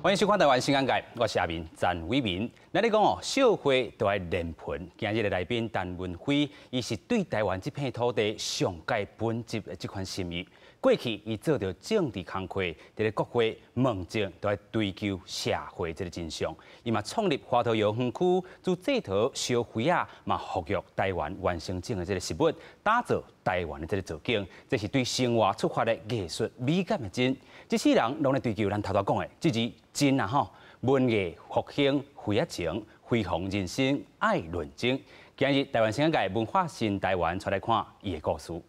歡迎收看《台灣新眼界》，我是阿明陳偉民。咱咧講哦，惜花就愛連盆。今日的來賓陳文輝，伊是對台灣這片土地上蓋本質的這款心意。過去伊做著政治工課，佇咧國會問政，都愛追求社會這个真相。伊嘛創立華桃窯園區，自製桃燒花仔，嘛復育台灣原生種的這个食物，打造台灣的這个造景。這是對生活出發的藝術美感的真。這世人攏咧追求咱頭拄講的，這字真啊吼！文藝復興，花仔情，輝煌人生愛論證。今日台灣新眼界文化新台灣，帶來看伊的故事。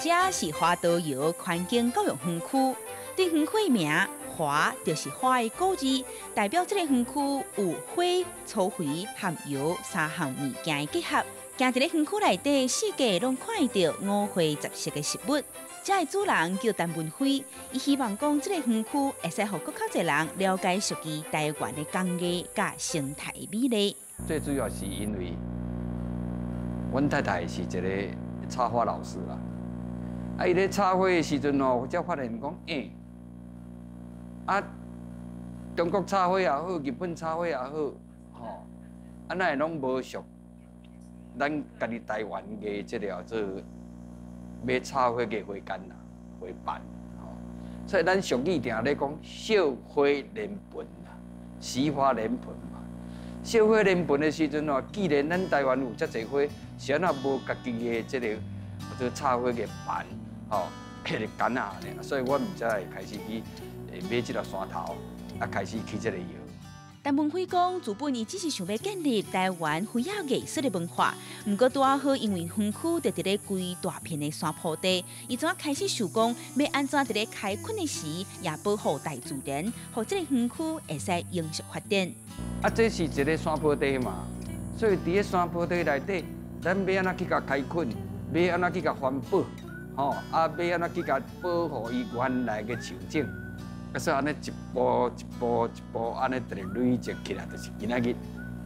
這是華桃窯環境教育園區，對園區名華就是花的古字，代表這个園區有花、草肥和窯三項物件的結合。行佇咧園區內底，四界攏看會著五花十色的食物。這个主人叫陳文輝，伊希望講這个園區會使予閣較濟人了解屬於台灣的工藝佮生態美麗。最主要是因為阮太太是一个插花老師啦，啊，伊咧插花的時陣吼，才發現講，啊，中國插花也好，日本插花也好，吼，啊，哪會攏無屬咱家己台灣的這個叫做買插花的花筅啦、花瓣，吼，所以咱俗語定咧講，惜花連盆啦，惜花連盆嘛。惜花連盆的時陣吼，既然咱台灣有遮濟花，是按怎無家己的這個做插花的瓣，吼，彼个筅仔爾，所以阮才會開始去買這个山頭，啊，開始起這个窯。陳文輝講，自本伊只是想欲建立台灣花仔藝術的文化，毋過拄仔好，因為園區就佇咧規大片的山坡地，伊怎開始想講，欲按怎佇咧開墾的時，也保護大自然，予這个園區會使永續發展。啊，這是一个山坡地嘛，所以佇咧山坡地內底，咱欲按怎去共開墾，欲按怎去共環保，吼，啊，欲按怎去共保護伊原來的樹種。啊，所以按呢一步一步一步按呢，直累積起來，就是今仔日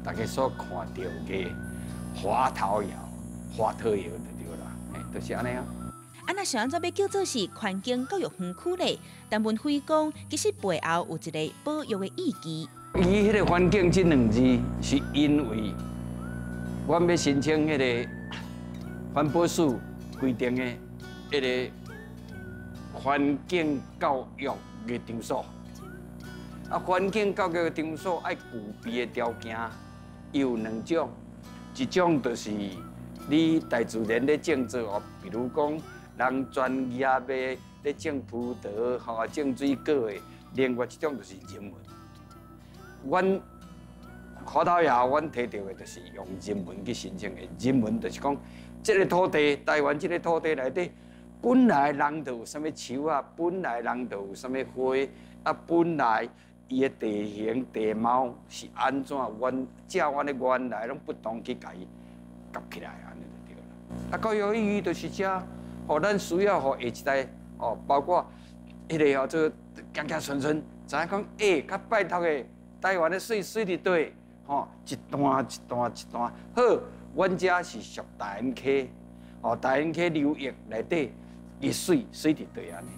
大家所看著的華桃窯、華桃窯就對啦，嘿，就是按呢啊。啊，若是按怎欲叫做是環境教育園區咧？陳文輝講，其實背後有一个保育的意義。伊彼个環境這兩字，是因為阮欲申請彼个環保署規定的彼个環境教育的場所，啊，環境教育的場所愛具備的條件有兩種，一種就是你大自然咧種作哦，比如講人專業的咧種葡萄、吼種水果的；另外一種就是人文。阮華桃窯，阮提著的就是用人文去申請的。人文就是講，這个土地，台灣這个土地內底，本來人就有啥物樹啊，本來人就有啥物花啊，本來伊的地形地貌是按怎，阮照阮的原來攏不斷去共伊夾起來，按呢就對啦。啊，教育意義就是遮，予咱需要予下一代，哦，包括彼个叫做行行順順，知影講，較拜託的台灣的水水佇佗，吼，一段一段一段，好，阮遮是屬大安溪，哦，大安溪流域內底。伊水水佇佗按呢，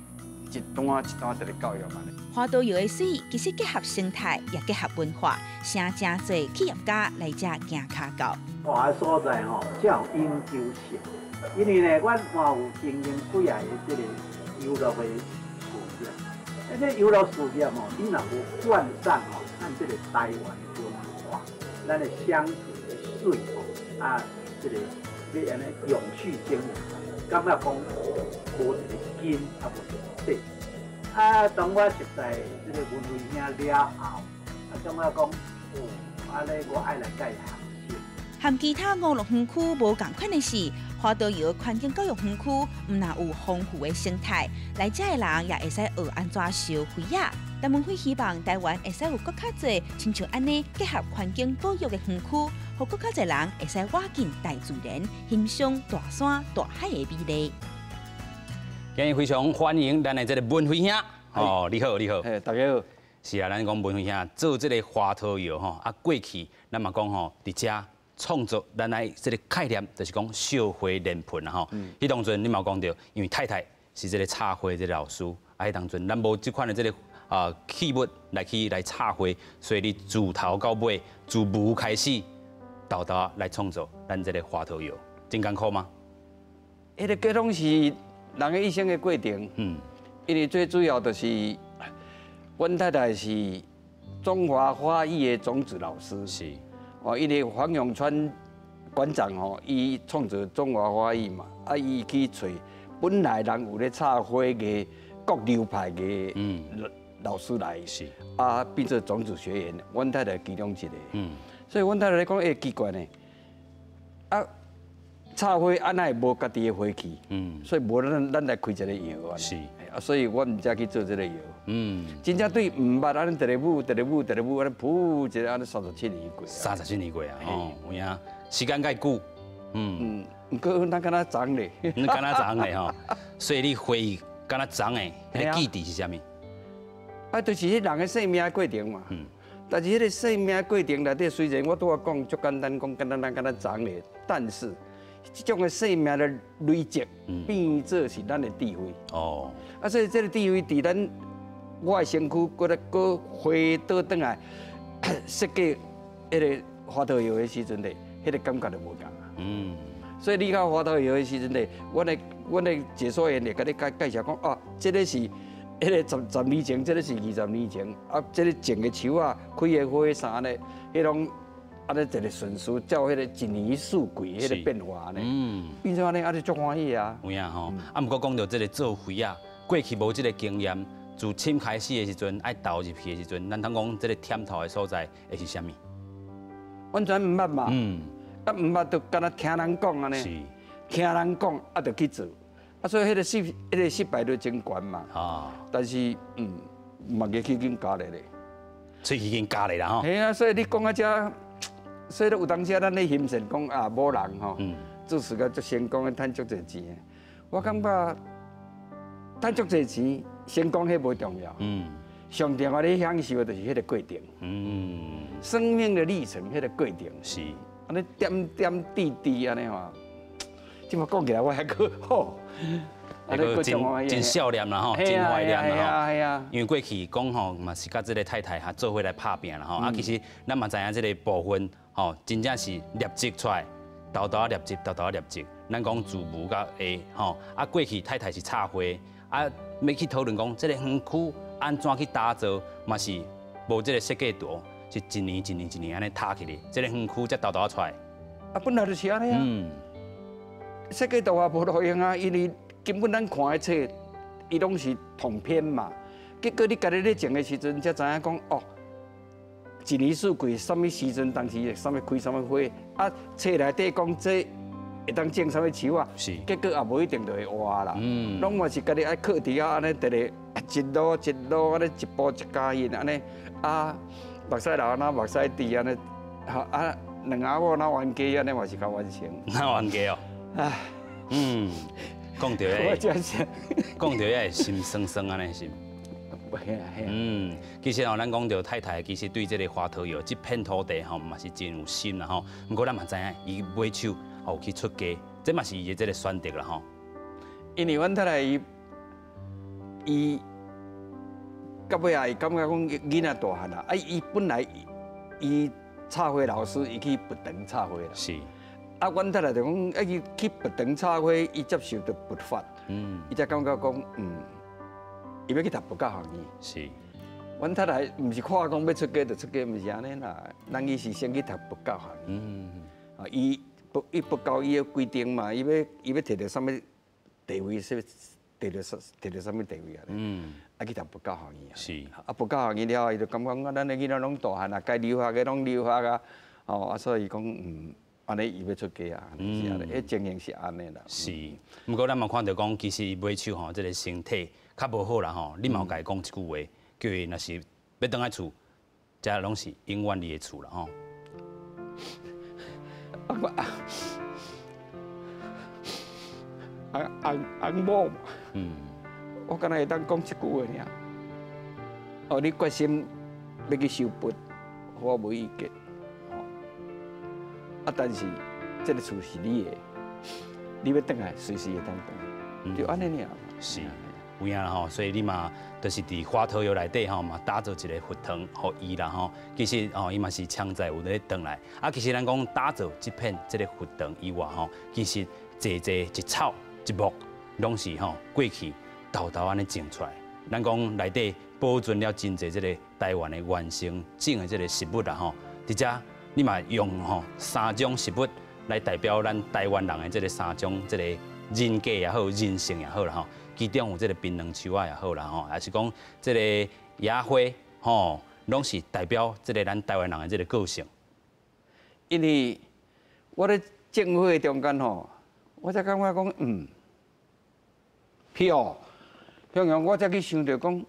一段一段佇咧教育按呢。華桃窯的水其實結合生態，也結合文化，誠誠濟企業家來遮行跤到。大个所在吼，才有研究性。因為呢，阮嘛有經營幾仔個這个遊樂的事業。啊，這遊樂事業吼，你若無冠上吼，咱這个台灣的文化，咱的鄉土的水吼，啊，這个欲按呢永續經營。感覺講無一个根，啊無一个底。啊，當我熟似這个文輝兄了後，啊，感覺講，哦，按呢我愛來共伊學習。和其他娛樂園區無仝款的是，華桃窯環境教育園區毋但有豐富的生態，來遮的人也會使學按怎燒花仔。陳文輝希望台灣會使有閣較濟親像按呢結合環境保育的園區，予閣較濟人會使倚近大自然，欣賞大山大海的美麗。今日非常歡迎咱的這个文輝兄，哦，你好，你好。嘿，大家好。是啊，咱講文輝兄做這個花桃窯吼，啊過去咱嘛講吼，佇遮創作咱來這個概念，就是講惜花憐盆啦吼。彼當陣你嘛有講著，因為太太是這個插花這個老師，啊彼當陣咱無這款的這個器物來去來插花，所以你自頭到尾，自無開始，沓沓來創作咱這個花桃窯，真艱苦嗎？彼個攏是人的一生的過程。因為最主要就是，阮太太是中華花藝的種子老師。哦，因為黃永川館長吼，伊創造中華花藝嘛，啊，伊去揣本來人有咧插花的各流派的老師來，啊，變做種子學員，阮太太其中一個。所以阮太太咧講，欸，奇怪呢，啊，插花啊，哪會無家己的花器？所以無咱來開一個窯。啊，所以阮才去做這個窯。真正對毋捌按呢，直咧舞，直咧舞，直咧舞，按呢噗一下按呢三十七年過。三十七年過啊，哦，有影，時間較久。毋過咱敢若昨咧。你敢若昨咧吼，所以你回憶敢若昨的，彼個記憶是啥物？啊，就是彼人的生命過程嘛。但是彼個生命過程內底，雖然我拄仔講足簡單，講簡單，咱敢若昨咧，但是這種的生命的累積，變做是咱的智慧。啊，所以這個智慧佇咱我的身軀，閣來閣回倒轉來設計彼個花桃窯的時陣咧，彼個感覺就無仝。所以你到花桃窯的時陣咧，阮的解說員會共你介紹講，哦，這個是彼個十年前，這個是20年前，啊，這個種的樹仔、開的花啥呢，彼攏按呢一個順序，照彼個一年四季彼個變化呢。變做按呢，啊，就足歡喜啊。有影吼，啊，毋過講著這個做花仔，過去無這個經驗，自凊開始的時陣，愛投入去的時陣，咱通講這個忝頭的所在會是啥物？完全毋捌嘛。啊，毋捌就敢若聽人講按呢，聽人講啊，就去做。啊，所以彼個失敗率真懸嘛。但是，嘛牙齒緊咬咧咧。喙齒緊咬咧啦吼。嘿啊，所以你講到遮，所以有當時咱咧欣羨講啊，某人吼，做事業足成功，趁足濟錢。我感覺趁足濟錢，成功彼無重要。上重要你享受的就是彼個過程。生命的歷程，彼個過程。按呢點點滴滴按呢吼，這麼講起來我還閣好。彼個真真少年啦吼，真懷念啦吼。因為過去講吼嘛是佮這個太太哈做伙來拍拚啦吼。啊，其實咱嘛知影這個部分吼，真正是業績出來，沓沓業績，沓沓業績。咱講自無到有吼，啊過去太太是插花，啊欲去討論講這個園區按怎去打造，嘛是無這個設計圖，是一年一年一年按呢踏起來，這個園區才沓沓出來。啊，本來就是按呢啊。設計圖也無路用啊，因為根本咱看的冊，伊攏是統編嘛。結果你家己咧種的時陣，才知影講哦，一年四季，啥物時陣當時會啥物開啥物花，啊，冊內底講這會當種啥物樹仔，結果也無一定就會活啦。攏嘛是家己愛靠佇遐按呢，直咧一路一路按呢一步一腳印按呢，啊，目屎流若目屎滴按呢，啊，兩翁某若冤家按呢嘛是較完成。若冤家哦。唉。講著彼，講著彼會心酸酸按呢是。其實吼，咱講著太太，其實對這個花桃窯這片土地吼，嘛是真有心啦吼。毋過咱嘛知影，伊尾手有去出家，這嘛是伊的這個選擇啦吼。因為阮太太伊，伊到尾啊，伊感覺講囡仔大漢啦，啊，伊本來伊插花老師，伊去佛堂插花啦。啊，阮太太就講，啊，伊去佛堂插花，伊接受著佛法，伊才感覺講，伊欲去讀佛教學院。阮太太毋是看講欲出家就出家，毋是按呢啦。人伊是先去讀佛教學院。啊，伊佛教伊的規定嘛，伊欲摕著啥物地位，啥摕著啥物地位啊？啊，去讀佛教學院啊。啊，佛教學院了後，伊就感覺講，咱的囡仔攏大漢啊，該留學的攏留學啊，哦，啊，所以講，按呢伊欲出家啊，是按呢，彼情形是按呢啦。是，毋過咱嘛看著講，其實伊尾手吼，這個身體較無好啦吼，你嘛有共伊講一句話，叫伊若是欲轉來厝，這攏是永遠你的厝啦吼。翁某嘛，我敢若會當講這句話爾。哦，你決心欲去修佛，我無意見。啊，但是這个厝是你的，你欲轉來隨時會當轉來，就按呢爾。是，有影啦吼，所以你嘛，就是佇華桃窯內底吼嘛，打造一个佛堂予伊啦吼。其實吼，伊嘛是常在有咧轉來。啊，其實咱講打造這片這个佛堂以外吼，其實濟濟一草一木，攏是吼過去沓沓按呢種出來。咱講內底保存了真濟這个台灣的原生種的這个食物啦吼。佇遮你嘛用吼三種食物來代表咱台灣人的這个三種這个人格也好，人性也好啦吼。其中有這个檳榔樹仔也好啦吼，還是講這个野花吼，攏是代表這个咱台灣人的這个個性。因為我咧種花的中間吼，我才感覺講，飄向陽，我才去想著講，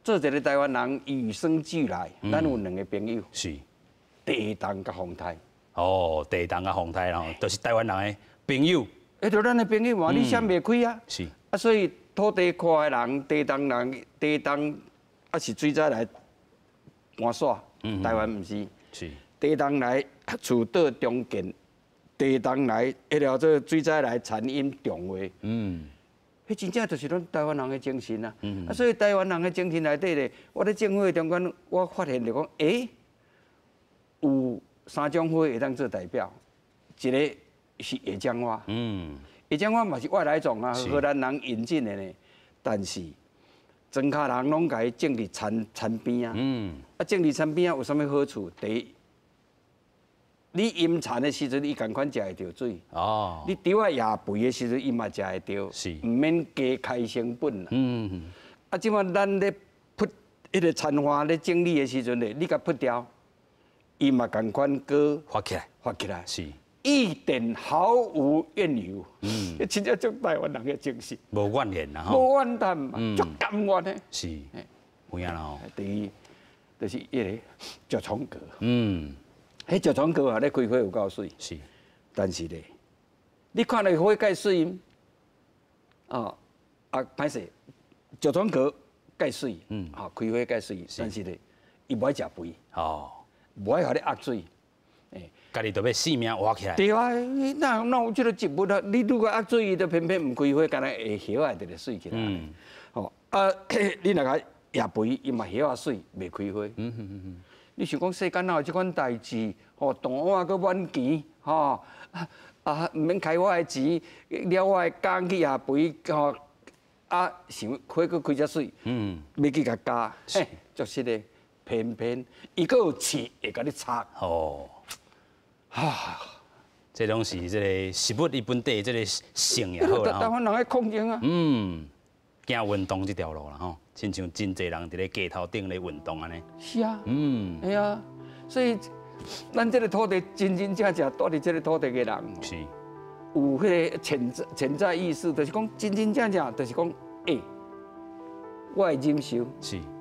做一个台灣人與生俱來，咱有兩个朋友，地動佮風颱。哦，地動佮風颱吼，就是台灣人的朋友。欸，就咱的朋友嘛，你閃袂開啊。啊，所以土地闊的人，地動人，地動啊是水災來搬徙，台灣毋是。地動來厝倒重建，地動來彼个做水災來餐飲重劃。彼真正就是咱台灣人的精神啊！啊，所以台灣人的精神內底咧，我咧種花的中間，我發現就講，欸，有三種花會當做代表，一个是野薑花，野薑花嘛是外來種啊，荷蘭人引進的呢。但是莊跤人攏共伊種佇田田邊啊，啊，種佇田邊仔有啥物好處？第一，你淹田的時陣，伊仝款食會著水。你稻仔也肥的時陣，伊嘛食會著。毋免加開成本啦。啊，這擺咱咧潑彼个田花咧整理的時陣咧，你共潑掉，伊嘛仝款閣發起來，發起來。一點毫無怨尤。真正足台灣人的精神。無怨言啦。無怨嘆嘛，足甘願的。是，有影啦吼。第二，就是彼个石窗閣。彼石窗閣啊，咧開花有夠媠。但是咧，你看著花蓋媠毋？哦，啊，歹勢，石窗閣蓋媠，吼，開花蓋媠，但是咧，伊無愛食肥。無愛予你壓水。家己就欲性命活起來。對啊，哪有這个植物啊？你如果壓水，伊就偏偏毋開花，干焦下葉仔會直直媠起來。吼，啊，你若共壓肥，伊嘛葉仔媠，袂開花。你想講世間哪有這款代誌？吼，斷碗閣滿錢，吼，啊，毋免開我的錢，了我的工去壓肥，吼，啊，想花閣開遮媠，欲去共加，嘿，足實的，偏偏伊閣有刺會共你插。哈，這攏是這个食物伊本底這个性也好啦。台灣人愛抗爭啊。行運動這條路啦吼，親像真濟人佇咧街頭頂咧運動按呢。是啊。係啊，所以咱這个土地真真正正蹛佇這个土地的人，有彼个潛在意識，就是講真真正正，就是講，欸，我會忍受。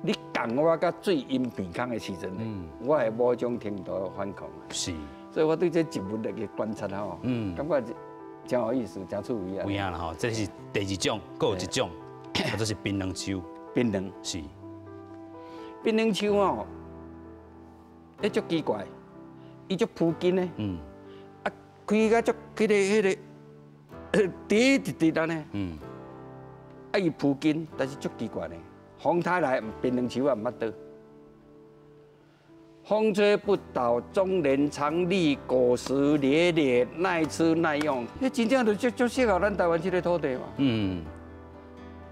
你共我佮水淹鼻孔的時陣，我會某種程度反抗。所以我對這植物來去觀察吼，感覺真有意思，真趣味啊。有影啦吼，這是第二種，閣有一種，這是檳榔樹。檳榔。檳榔樹吼，彼足奇怪，伊足蒲根的。啊，開甲足彼个直直直按呢。啊，伊蒲根，但是足奇怪呢。風颱來，檳榔樹仔毋捌倒。風吹不倒，終年常綠，果實累累，耐吃耐用。彼真正就足足適合咱台灣這个土地嘛。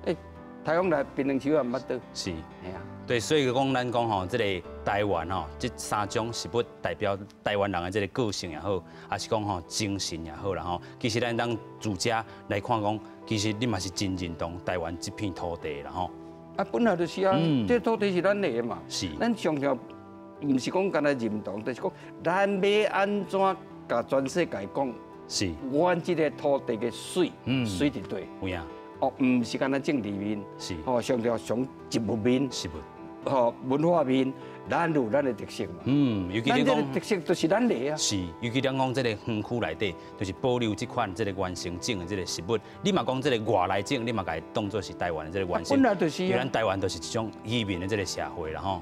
欸，颱風來，檳榔樹仔毋捌倒。嘿啊。對，所以講咱講吼，這个台灣吼，這三種食物代表台灣人的這个個性也好，還是講吼精神也好啦吼。其實咱當自遮來看講，其實你嘛是真認同台灣這片土地啦吼。啊，本來就是啊，這土地是咱的嘛。咱常常毋是講干焦認同，就是講咱欲按怎共全世界講，阮這个土地的媠，媠佇佗。有影。哦，毋是干焦政治面。哦，上重要從植物面。食物。吼文化面，咱有咱的特色嘛。嗯，尤其咱這个特色就是咱的啊。是，尤其咱講這個園區內底，就是保留這款這個原生種的這個植物。你嘛講這個外來種，你嘛共伊當做是台灣的這個原生。本來就是。因為咱台灣就是一種移民的這個社會啦吼。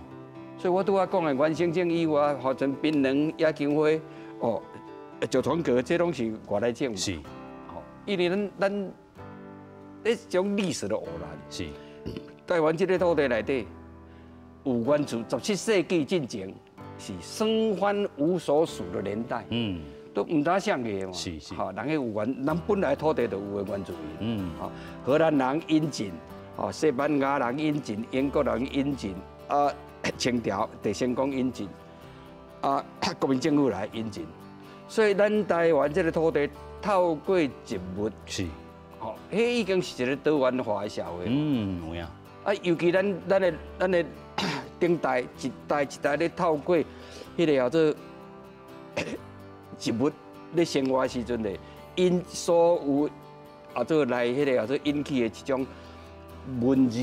所以我拄仔講的原生種以外，好像檳榔、野姜花、哦，石船果，這攏是外來種。吼，因為咱這種歷史的偶然。台灣這個土地內底有原住，17世紀進前是生番無所屬的年代。都毋知啥個嘛。吼，人彼有原，咱本來土地就有的原住民。吼，荷蘭人引進，吼，西班牙人引進，英國人引進，啊，清朝鄭成功引進，啊，國民政府來引進，所以咱台灣這個土地透過植物，吼，彼已經是一個多元化的社會。有影。啊，尤其咱的頂代一代一代咧透過彼個叫做植物咧生活的時陣咧，𪜶所有啊做來彼個叫做引起的一種文字、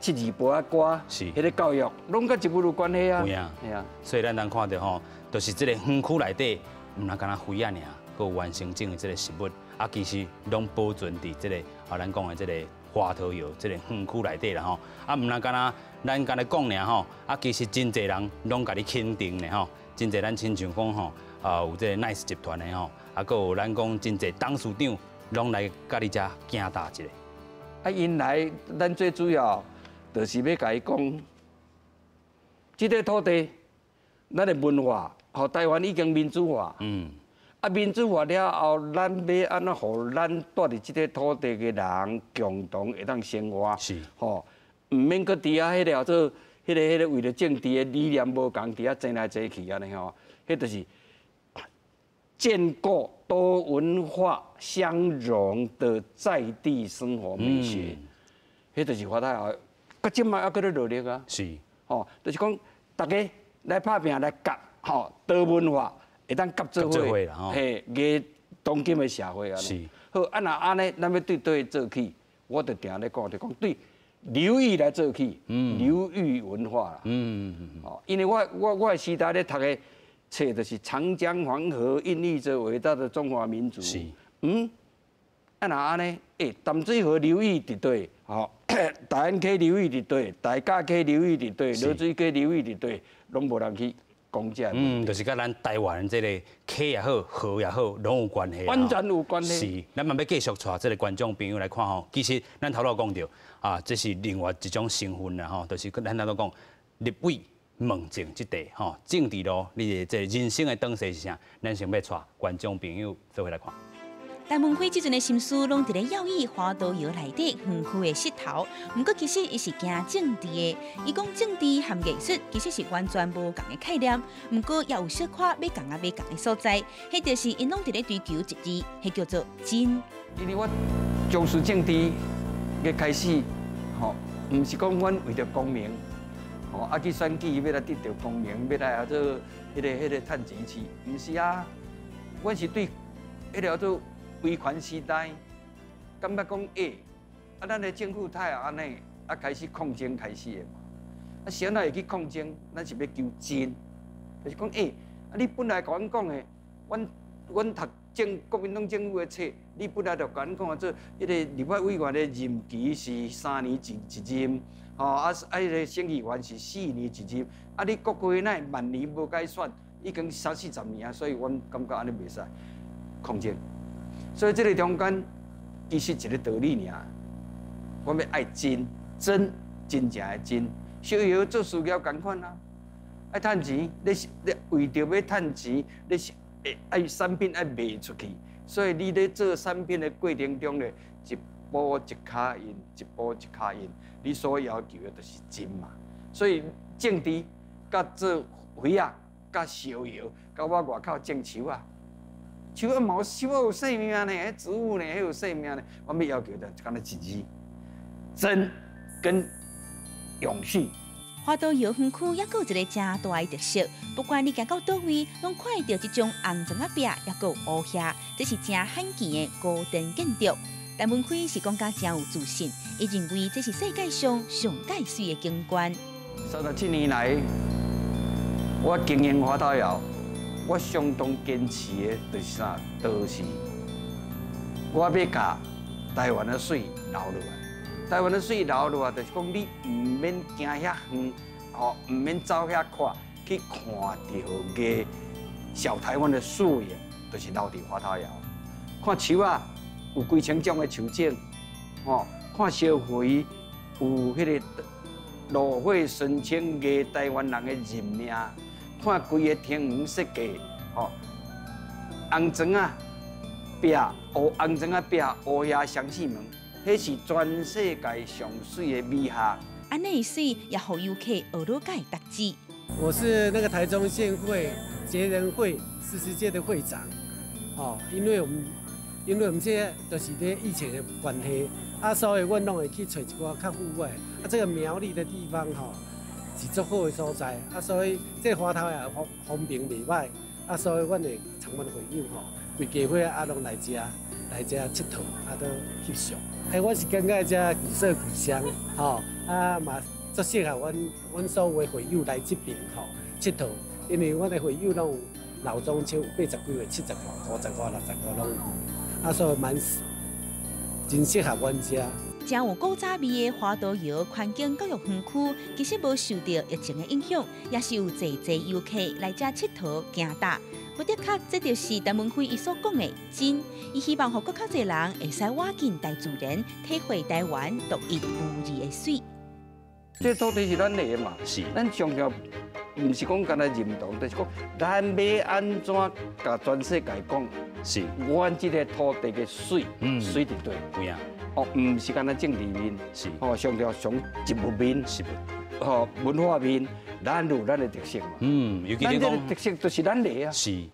七字步仔歌，彼個教育，攏佮植物有關係啊。有影。係啊。所以咱通看著吼，就是這個園區內底，毋但干焦花仔爾，閣有原生種的這個植物，啊，其實攏保存佇這個啊，咱講的這個華桃窯這個園區內底啦吼。啊，毋但干焦咱干焦講爾吼，啊，其實真濟人攏共你肯定咧吼，真濟咱親像講吼，啊，有這個 Nice 集團的吼，啊，閣有咱講真濟董事長攏來佮你遮行踏一下。啊，𪜶來，咱最主要就是欲共伊講，這個土地，咱的文化，予台灣已經民主化。啊，民主化了後，咱欲按怎予咱蹛佇這個土地的人共同會當生活？吼，毋免閣佇遐彼個叫做彼個為著政治的理念無仝，佇遐爭來爭去按呢吼，彼就是建構多文化相融的在地生活美學，彼就是華泰窯，到這擺猶閣咧努力啊。吼，就是講大家來拍拚來夾，吼，多文化會當夾做伙，嘿，藝當今的社會啊。好，啊若按呢，咱欲對佗位做起，我就定咧講，就講對流域來做起，流域文化啦。哦，因為我的時代咧讀的冊就是長江黃河孕育著偉大的中華民族。啊若按呢，欸，淡水河流域佇佗，吼，大安溪流域佇佗，大甲溪流域佇佗，濁水溪流域佇佗，攏無人去講這。嗯，就是佮咱台灣這個溪也好，河也好，攏有關係。完全有關係。是，咱嘛欲繼續帶這個觀眾朋友來看吼，其實咱頭拄講著啊，這是另外一種身份啦吼，就是咱頭拄講立委問政這塊吼，政治路，你的這個人生的長勢是啥？咱先欲帶觀眾朋友做伙來看。陳文輝這陣的心思攏佇咧耀義華桃窯內底園區的勢頭，毋過其實伊是驚政治的。伊講政治和藝術其實是完全無仝的概念，毋過也有小可欲仝仔欲仝的所在，彼就是𪜶攏佇咧追求一字，彼叫做真。因為我從事政治的開始，吼，毋是講阮為著功名，吼，啊去選舉欲來得著功名，欲來啊做彼個趁錢去，毋是啊，阮是對彼個叫做威權時代，感覺講欸，啊，咱的政府太按呢，啊開始抗爭開始的嘛。啊，啥人會去抗爭？咱是欲求真，就是講欸，啊你本來共阮講的，阮讀國民黨政府的冊，你本來就共阮講啊，做彼個立法委員的任期是3年一任，吼啊啊彼個省議員是4年一任，啊你國會哪會萬年無改選，已經三四十年啊，所以阮感覺按呢袂使抗爭。所以這個中間其實一個道理爾，我欲愛真真真正的真，小窯做事業仝款啊，愛趁錢，你是你為著欲趁錢，你是會愛產品愛賣出去，所以你咧做產品的過程中咧，一步一跤印，一步一跤印，你所要求的就是真嘛。所以政治佮做花仔，佮燒窯，佮我外口種樹仔。樹仔嘛有樹仔有生命呢，彼植物呢，彼有生命呢。我欲要求的，干焦一字，真跟永續。華桃窯園區猶閣有一個誠大的特色，不管你行到佗位，攏看會著這種紅磚仔壁，猶閣有烏瓦，這是誠罕見的古典建築。陳文輝是講甲誠有自信，伊認為這是世界上上蓋媠的景觀。37年來，我經營花頭窯，我相當堅持的就是啥？就是我欲共台灣的水留落來。台灣的水留落來，就是講你毋免行遐遠，吼，毋免走遐闊去看著个小台灣的樹影，就是留佇花頭窯。看樹仔有幾千種的樹種，吼，看燒肥有彼個落花純青藝台灣人的人命，看規个庭園設計，吼，紅磚仔壁，烏紅磚仔壁，烏鴉雙翅門，彼是全世界上媠的美學。按呢媠也予遊客學落蓋特質。我是那個台中縣會節人會40屆的會長，哦，因為我們這就是咧疫情的關係，啊，所以阮攏會去揣一寡較戶外，啊，這個苗栗的地方吼是足好的所在，啊，所以這花頭也風景袂䆀，啊，所以阮會參阮會友吼，規家伙啊攏來遮來遮𨑨迌，啊，都翕相。哎，我是感覺遮古色古香，吼，啊嘛足適合阮所有的會友來這邊吼𨑨迌，因為阮的會友攏有老中青，有80幾歲、70外、50外、60外攏有。啊，所以蠻真適合阮遮。真有古早味的花都窯環境教育園區，其實無受著疫情的影響，也是有濟濟遊客來遮𨑨迌行搭。無的確，這就是陳文輝伊所講的真。伊希望予閣較濟人會使倚近大自然，體會台灣獨一無二的媠。這土地是咱的嘛？是。咱強調，毋是講干焦認同，就是講咱欲按怎共全世界講，是，阮這個土地的媠，媠佇佗？有影。哦，毋是干焦政治面，是。哦，上重從植物面，是。哦，文化面，咱有咱的特色嘛。嗯，尤其咱這個特色就是咱的啊。是。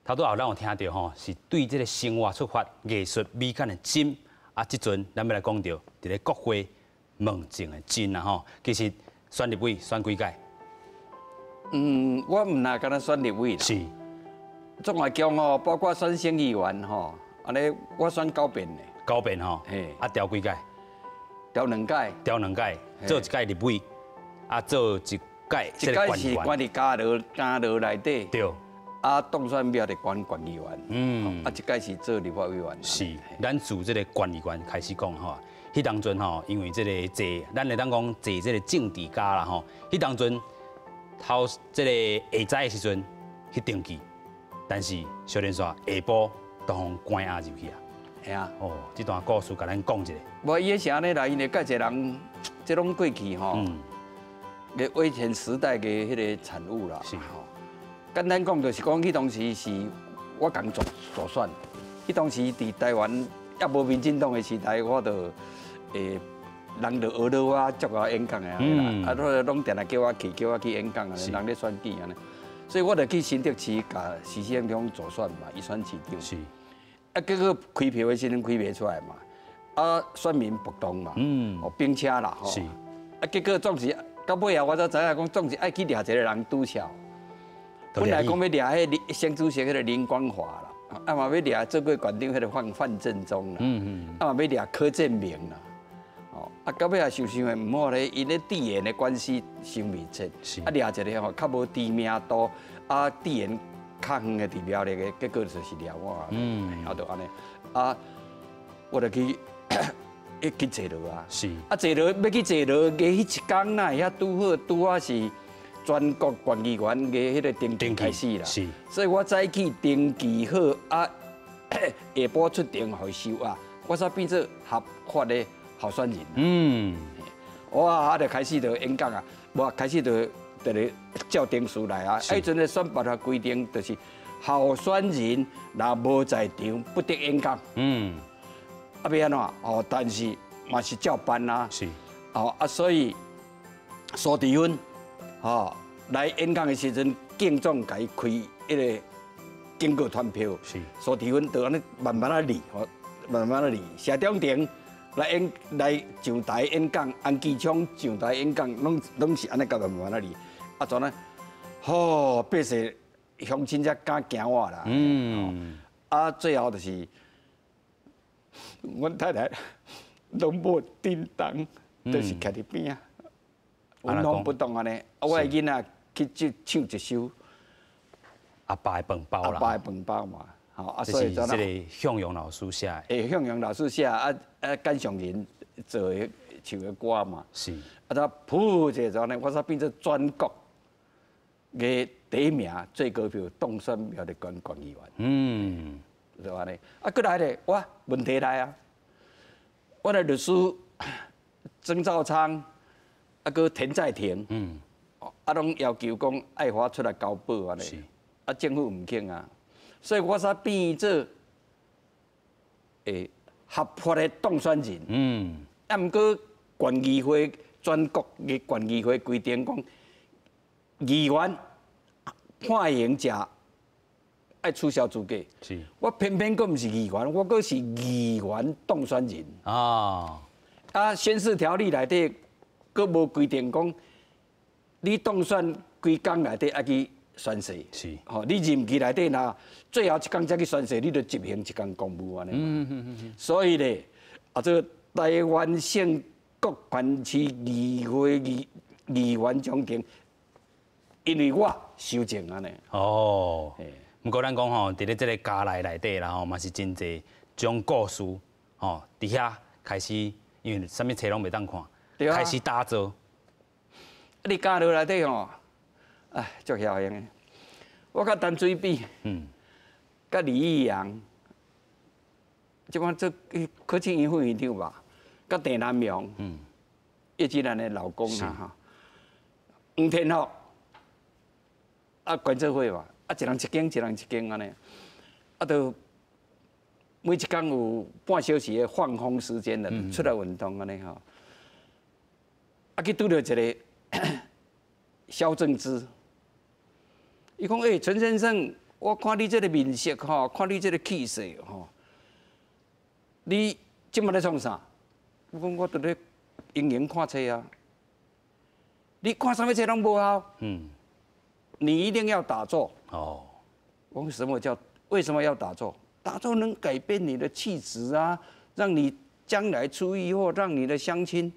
頭拄仔咱有聽著吼，是對這個生活出發、藝術美感的真。啊，這陣咱欲來講著，佇咧國會問政的真啊吼。其實選立委選幾屆？嗯，我毋若干焦選立委啦。是。總來講吼，包括選省議員吼，按呢我選9遍咧。9遍吼。嘿。啊，調幾屆？調2屆。調2屆，做一屆立委，啊，做一屆。一屆是關佇嘉羅內底。對。啊，當選了就選縣議員，嗯，啊，這屆是做立法委員。是，咱自這個縣議員開始講吼，彼當陣吼，因為這個坐，咱會當講坐這個政治家啦吼，彼當陣頭這個下早的時陣去登記，但是小連煞下晡都予關押入去啊。係啊。哦，這段故事共咱講一下。無，伊是按呢來，因為蓋濟人，這攏過去吼，個威權時代的彼個產物啦。是。簡單講就是講，彼當時是我共助選。彼當時佇台灣猶無民進黨的時代，我就人就學著我足𠢕演講的啊，啊，攏定定叫我去，叫我去演講啊，人咧選舉按呢，所以我就去新竹市共徐縣長助選嘛，伊選市長。是。啊，結果開票的時陣開袂出來嘛，啊，選民暴動嘛，哦，兵車啦吼。是。啊，結果總是到尾後我才知影講，總是愛去掠一個人拄巧。本來講欲掠彼個省主席彼個林光華啦，啊嘛欲掠做過縣長彼個范振中啦，啊嘛欲掠柯建銘啦，哦，啊到尾也想想的毋好咧，𪜶咧地緣的關係傷密切，啊掠一個吼較無知名度，啊地緣較遠的佇苗栗的，結果就是掠我，啊就按呢，啊我就去去坐落啊，啊坐落欲去坐落，過彼一工哪會遐拄好拄好是。全國縣議員的彼個登記開始啦，所以我早起登記好啊，下晡出庭予收押，我才變做合法的候選人。嗯，哇，啊就開始就演講啊，無開始就咧照程序來啊。彼陣的選辦法規定就是候選人若無在場不得演講。嗯，啊欲按怎？哦，但是嘛是照辦啊。是，哦啊，所以蘇治芬。吼，來演講的時陣，警總共伊開彼個警告傳票，是，蘇治芬就按呢慢慢仔離，吼，慢慢仔離。謝長廷来演来上台演讲，安其昌上台演讲，拢是按呢夹慢慢仔哩。啊，怎呢？吼，百姓乡亲才敢惊我啦。啊，最后就是，阮太太拢无叮当，就是徛伫边仔，纹风不动按呢。啊，我的囡仔去唱一首阿爸的饭包啦。阿爸的饭包嘛，吼啊，所以这个向阳老师写的。欸，向阳老师写，啊啊，简尚仁做的唱的歌嘛。啊，他噗一下呢，我才变做全国的第一名最高票当选苗栗县县议员。就按呢。啊，阁来咧，我问题来啊！我的律师曾兆昌，啊，阁田在廷，啊，拢要求讲爱我出来交保按呢。啊，政府毋肯啊，所以我才变做合法的当选人。啊，毋过县议会全国的县议会规定讲，议员判刑者爱取消资格。我偏偏阁毋是议员，我阁是议员当选人。啊，宣誓条例内底阁无规定讲，你当选几工内底爱去宣誓。吼，你任期内底若最后一工才去宣誓，你就执行一工公务按呢。所以咧，啊，这个台湾省各县市议会议员章程，因为我修正按呢。哦。毋过咱讲吼，伫咧这个家内内底啦吼，嘛是真济种故事吼，伫遐开始，因为啥物册拢袂当看，开始打坐。你家落内底吼，哎，足晓型的。我佮陈水扁，佮李义阳，这摆做柯庆英副院长吧，佮郑南榕，叶菊兰的老公啊哈，黄天福，啊，关做伙嘛。啊，一人一间，一人一间按呢，啊，就每一工有半小时的放风时间啦，出来运动按呢吼。啊，去拄著一个萧正之，伊讲：欸，陈先生，我看你这个面色吼，看你这个气势吼，你这马咧创啥？我讲我伫咧英营看册啊。你看啥物册拢无效。你一定要打坐。哦。我讲什么叫为什么要打坐？打坐能改变你的气质啊，让你将来出狱后，让你的乡亲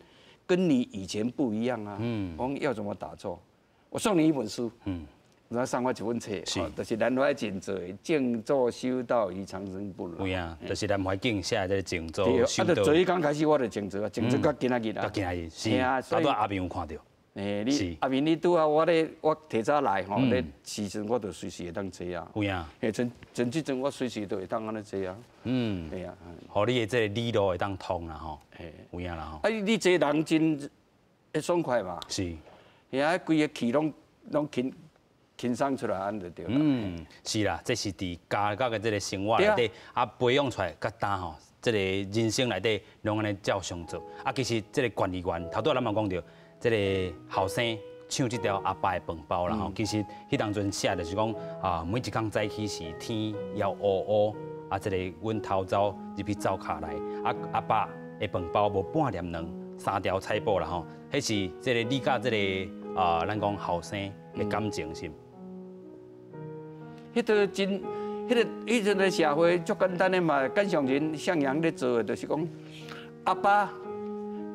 跟你以前不一样啊。我讲要怎么打坐？我送你一本书。然后送我一本册，就是南怀瑾做的《静坐修道与长生不老》。有影，就是南怀瑾写的这个静坐修道。啊，就做彼工开始我就静坐啊，静坐到今仔日啊。到今仔日是。啊，拄阿明有看著。欸，你阿明，你拄仔我咧，我提早来吼，咧时阵我就随时会当坐啊。有影。嘿，像像这阵我随时都会当按呢坐啊。嘿啊。予你的这个理路会当通啦吼。嘿，有影啦吼。啊，你坐人真会爽快嘛？是。嘿啊，规个气拢轻轻松出来，按就对啦。嗯，是啦，这是伫家教的这个生活内底啊，培养出来，佮今吼，这个人生内底拢按呢照常做。啊，其实这个县议员头拄仔咱嘛讲著，这个后生唱这条阿爸的饭包啦吼，其实彼当阵写就是讲啊，每一工早起时天犹乌乌，啊，这个阮偷走入去灶跤内，啊，阿爸的饭包无半粒卵，三条菜脯啦吼，彼是这个你佮这个啊，咱讲后生的感情是。彼个真，彼个彼阵的社会足简单的嘛，简尚仁、向阳咧做的，就是讲阿爸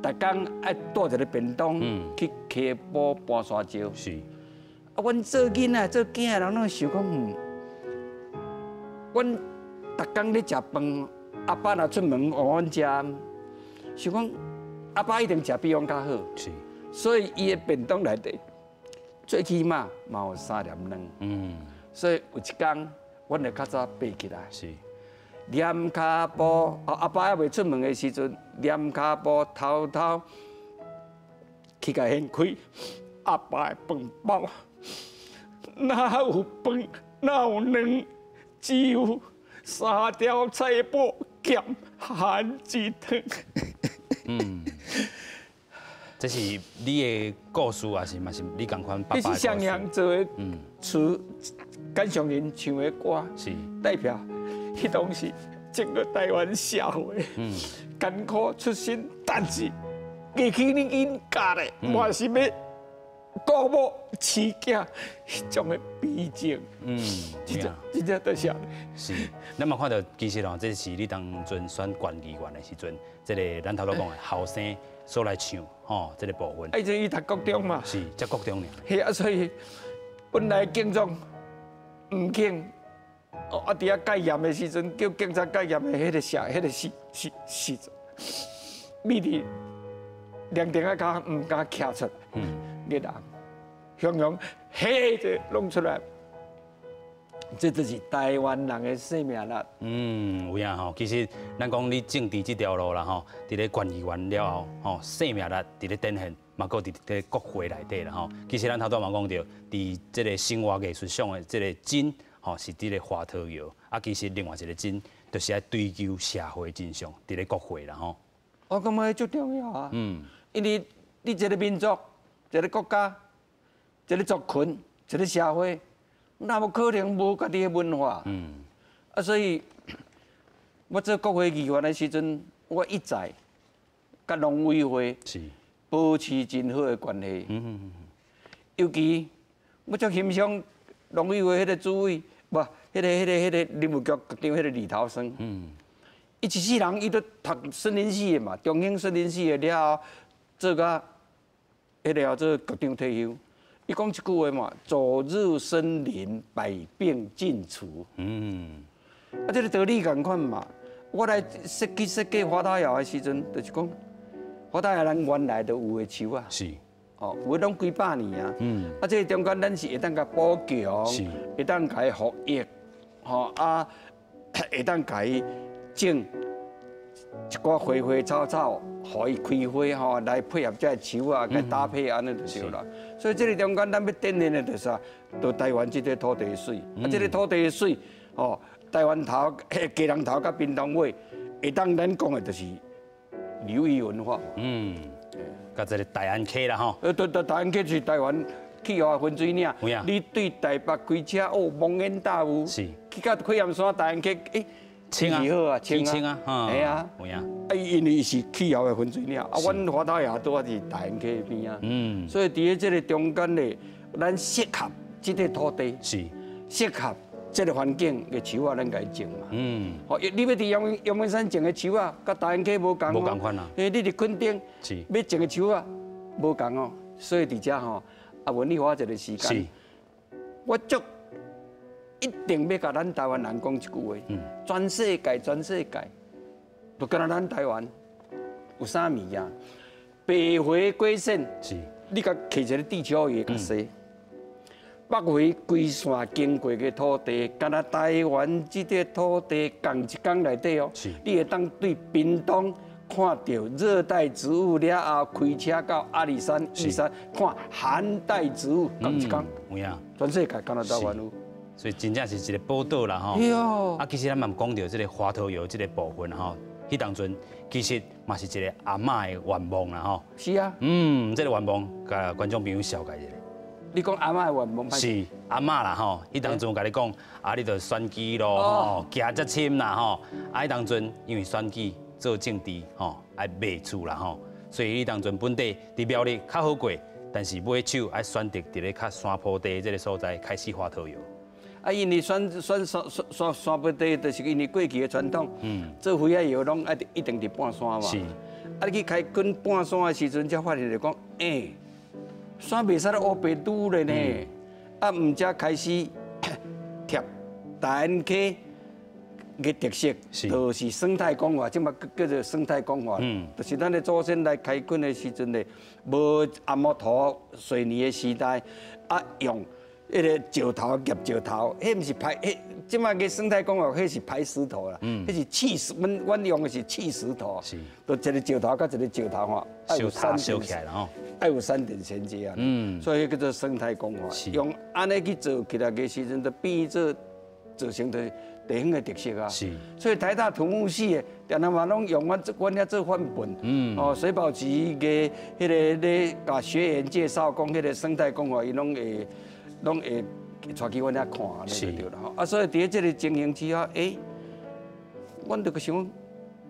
逐工爱带一个便当去溪埔搬沙石。啊，阮做囡仔、做囝的人拢想讲，阮逐工咧食饭，阿爸若出门予阮食，想讲阿爸一定食比阮较好。所以伊的便当内底最起码嘛有三粒卵。所以有一工，阮就较早爬起来，踮跤步，哦，阿爸犹未出门的时阵，踮跤步偷偷去共掀开阿爸的饭包，哪有饭，哪有卵，只有三条菜脯兼番薯汤。这是你的故事，还是嘛是你仝款爸爸的故事？这是向阳做的词，简尚仁唱的歌，代表彼当时整个台湾社会，艰苦出身，但是过去你𪜶教的，嘛是欲顾某饲囝，彼种的悲情。真正真正就是按呢。是，咱嘛看著，其實哦，這是你當陣選縣議員的時陣，這个咱頭拄講的後生所來唱吼，這个部分。啊，伊陣伊讀國中嘛。是，才國中爾。係啊，所以本來警長毋肯，哦，啊，佇遐戒嚴的時陣，叫警察戒嚴的彼个時，彼个時時時陣，美佇涼亭仔跤毋敢徛出來，熱人，雄雄嘿這弄出來，這就是台灣人的生命力。嗯，有影吼，其實咱講你政治這條路啦吼，佇咧縣議員了後吼，生命力佇咧展現，嘛閣佇咧國會內底啦吼。其實咱頭拄嘛講著，佇這个生活藝術上的這个真吼，是佇咧華桃窯，啊，其實另外一个真，就是愛追求社會真相，佇咧國會啦吼。我感覺足重要啊。因為你一个民族、一个國家、一个族群、一个社會，哪有可能無家己的文化？啊，所以我做國會議員的時陣，我一再佮農委會保持真好的關係。尤其我足欣賞農委會彼个主委，無，彼个林務局局長彼个李桃生。伊一世人伊都讀森林系的嘛，中興森林系的了後，做甲彼个做局長退休。伊講一句話嘛：走入森林，百病盡除。啊，這个道理仝款嘛。我來設計設計華桃窯的時陣，就是講華桃窯咱原來就有的樹啊。哦，有的攏幾百年啊。啊，這个中間咱是會當共補強，會當共伊復育，吼啊，會當共伊種一寡花花草草，予伊開花吼，來配合這个樹啊，共搭配按呢就對啦。所以這个中間咱欲展現的就是啥？就台灣這个土地的媠，啊，這个土地的媠，吼，台灣頭、基隆頭佮屏東尾，會當咱講的就是流域文化。嗯，佮這个大安溪啦吼。對對，大安溪是台灣氣候的分水嶺。你對台北開車哦，蒙煙大霧。去到火焰山大安溪，欸，清啊，好啊，清啊，係啊，有影。啊，因為是氣候的分水嶺，啊，阮華桃窯拄仔佇大安溪邊啊。所以佇咧這个中間咧，咱適合這个土地，適合這个環境的樹仔，咱共伊種嘛。吼，你欲佇陽明山種的樹仔，佮大安溪無仝。無仝款啊。欸，你佇墾丁欲種的樹仔，無仝哦。所以佇遮吼，啊，無你花一个時間，我足一定欲共咱台灣人講一句話，全世界，全世界，就敢若咱台灣有啥物件？白回歸線，你共摕一个地球儀共踅，北回歸線經過的土地，敢若台灣這个土地仝一工內底哦，你會當對屏東看著熱帶植物了後，開車到阿里山、玉山看寒帶植物，仝一工，有影，全世界敢若台灣有。所以真正是一个寶島啦吼。啊，其實咱嘛講著這个華桃窯這个部分吼，彼當陣其實嘛是一个阿嬤的願望啦吼。是啊。嗯，這个願望，共觀眾朋友紹介一下。你講阿嬤的願望？是阿嬤啦吼，彼當陣有共你講，啊，你著選舉咯吼，行遮深啦吼。啊，彼當陣因為選舉做政治吼，愛賣厝啦吼，所以彼當陣本地佇苗栗較好過，但是尾手愛選擇佇咧較山坡地這个所在開始華桃窯。啊，因為選選山山山坡地，就是因為過去的傳統，做花仔窯攏愛一定佇半山嘛。啊，你去開墾半山的時陣，才發現就講，欸，山袂使咧烏白拄咧呢。啊，毋才開始貼大安溪的特色，就是生態工法，這馬叫做生態工法。就是咱的祖先來開墾的時陣咧，無紅木土水泥的時代，啊用彼个石頭夾石頭，彼毋是排，彼這馬个生態工法，彼是排石頭啦，彼是砌石，阮用的是砌石頭，就一个石頭佮一个石頭吼，愛有三燒起來啦吼，愛有三點銜接啊，所以彼叫做生態工法，用按呢去做起來的時陣，就變做造成的地方的特色啊。所以台大土木系的，定定嘛攏用阮阮遐做範本。哦，水保局的彼个咧，共學員介紹講彼个生態工法，伊攏會。攏會帶去阮遐看，按呢就對啦吼。啊，所以佇咧這个情形之下，欸，阮就想，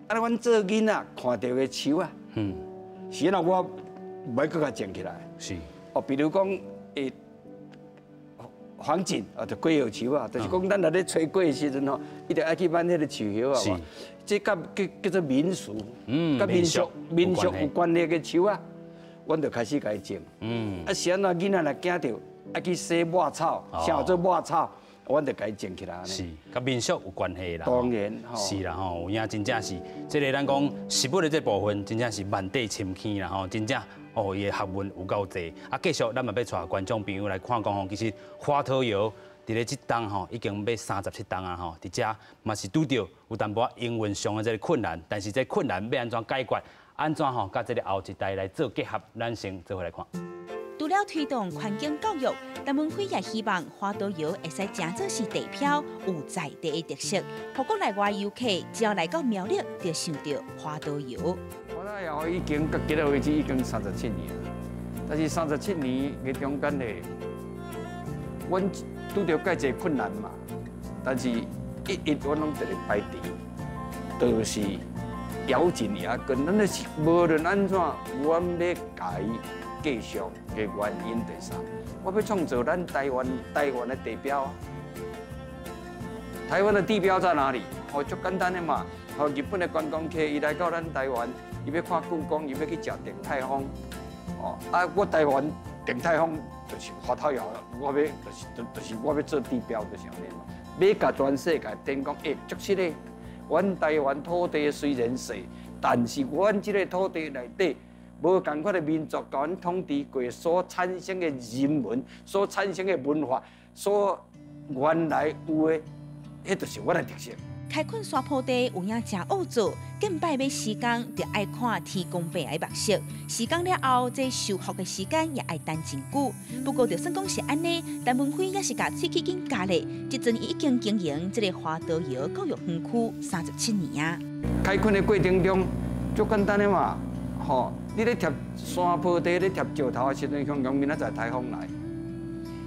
啊，阮做囡仔看著的樹啊，是按怎我欲閣共種起來？是。哦，比如講，黃槿啊，就果葉樹啊，就是講咱若咧揣果的時陣吼，伊就愛去挽彼个樹葉啊。這佮叫做民俗，佮民俗有關係的樹啊，阮就開始共伊種。啊是按怎囡仔若驚著愛去洗抹草，啥叫做抹草，阮就共伊種起來。是，佮民俗有關係啦。當然，是啦吼，有影真正是，這个咱講食物的這部分，真正是萬地深坑啦吼，真正。哦，伊的學問有夠濟。啊，繼續咱嘛欲帶觀眾朋友來看講吼，其實華桃窯佇咧這冬吼，已經欲37冬啊吼，佇遮嘛是拄著有淡薄仔營運上的這个困難，但是這困難欲按怎解決，按怎吼佮這个後一代來做結合，咱先做伙來看。除了推動環境教育，陳文輝也希望華桃窯會使誠做是地標，有在地的特色，予國內外遊客只要來到苗栗，就想著華桃窯。華桃窯已經到今日為止已經37年了，但是37年的中間咧，阮拄著介濟困難嘛，但是一一阮攏佇咧排除，就是咬緊牙關，咱就是無論按怎，阮欲共伊繼續的原因就是啥？我欲創造咱台灣的地標。台灣的地標在哪裡？哦，足簡單的嘛。哦，日本的觀光客伊來到咱台灣，伊欲看故宮，伊欲去食鼎泰豐。哦，啊，我台灣鼎泰豐就是華桃窯，我欲就是我欲做地標，就是按呢嘛。欲共全世界展講，欸，足實的。阮台灣土地雖然細，但是阮這个土地內底，無仝款的民族共阮統治過，所產生的人文、所產生的文化、所原來有的，彼就是阮的特色。開墾山坡地有影誠惡做，近擺欲施工就愛看天公伯的目色。施工了後，這修復的時間也愛等真久。不過，就算講是按呢，陳文輝也是共喙齒緊咬咧。這陣伊已經經營這个華桃窯教育園區37年啊。開墾的過程中，足簡單的嘛，吼！你咧貼山坡地咧貼石頭的時陣，雄雄明仔載颱風來，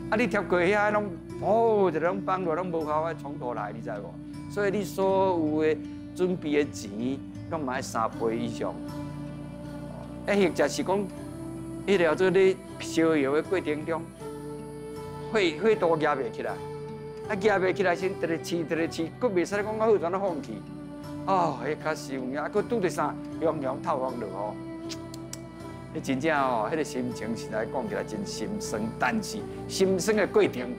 啊！你貼過遐攏，哦，一攏崩落，攏無效，衝土來，你知無？所以你所有的準備的錢，攏嘛愛3倍以上。啊，或者是講，彼個做咧燒窯的過程中，火度夯袂起來，啊，夯袂起來先直直試，直直試，閣袂使講較好，就按怎放棄。哦，彼較實有影，啊，閣拄著啥，雄雄透風落雨，彼真正哦，彼个心情實在講起來真心酸，但是心酸的過程，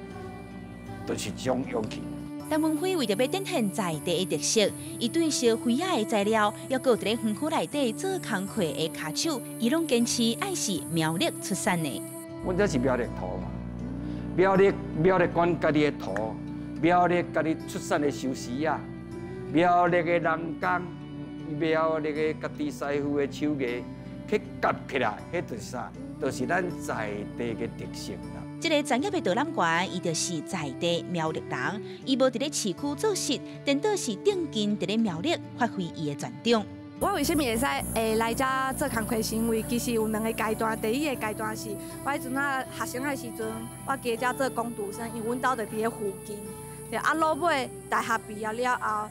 就是一種勇氣。陳文輝為著欲展現在地的特色，伊對燒灰仔的材料，抑閣佇咧園區內底做工課的跤手，伊攏堅持愛是苗栗出產的。阮這是苗栗土嘛，苗栗縣家己的土，苗栗家己出產的壽司仔，苗栗的人工，苗栗的家己師傅的手藝，去夾起來，彼就是啥？就是咱在地的特色啦。這个專業的導覽員，伊就是在地苗栗人，伊無佇咧市區做事，顛倒是定根佇咧苗栗發揮伊的專長。我為啥物會使來遮做工課？是因為其實有兩個階段，第一个階段是我彼陣仔學生的時陣，我加遮做工讀生，因為阮兜就佇咧附近。對啊，落尾大學畢業了後，